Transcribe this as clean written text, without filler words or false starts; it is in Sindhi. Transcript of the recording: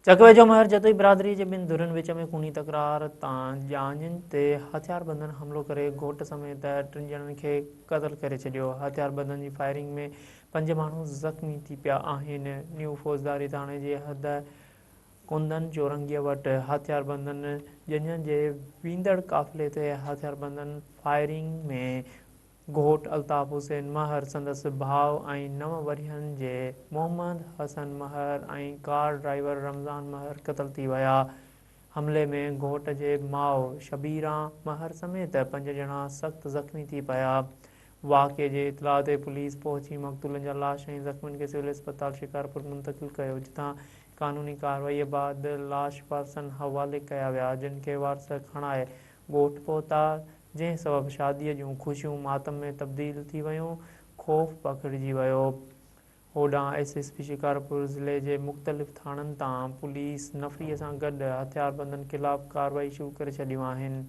چڪ ويجهو مهر جتوئي برادري جي ٻن ڌرين وچ ۾ خوني تڪرار تان ڄاڃين تي هٿياربندن حملو ڪري گهوٽ سميت ٽن ڄڻن کي قتل ڪري ڇڏيو. هٿياربندن جي فائرنگ ۾ پنج ماڻهو زخمي ٿي پيا آهن. نيو فوجداري ٿاڻي جي حد ڪندن چورنگيء وٽ هٿياربندن ڄڃ جي ويندڙ قافلي تي هٿياربندن فائرنگ ۾ گهوٽ الطاف حسين مهر، سندس ڀاء ۽ نو ورهين جي محمد حسن مهر ۽ ڪار ڊرائيور رمضان مهر قتل ٿي ويا. حملي ۾ گهوٽ جي ماء شبيران مهر سميت پنج ڄڻا سخت زخمي ٿي پيا. واقعي جي اطلاع تي پوليس پهچي مقتولن جا لاش ۽ زخمين کي سول اسپتال شڪارپور منتقل ڪيو، جتان قانوني ڪارروائي بعد لاش وارثن حوالي ڪيا ويا، جن کي وارث کڻائي ڳوٺ پهتا، جنهن سبب شاديء جون خوشيون ماتم ۾ تبديل ٿي ويون، خوف پکڙجي ويو. هوڏانهن ايس ايس پي شڪارپور ضلعي جي مختلف ٿاڻن تان پوليس نفريء سان گڏ هٿياربندن خلاف ڪارروائي شروع ڪري ڇڏيون آهن.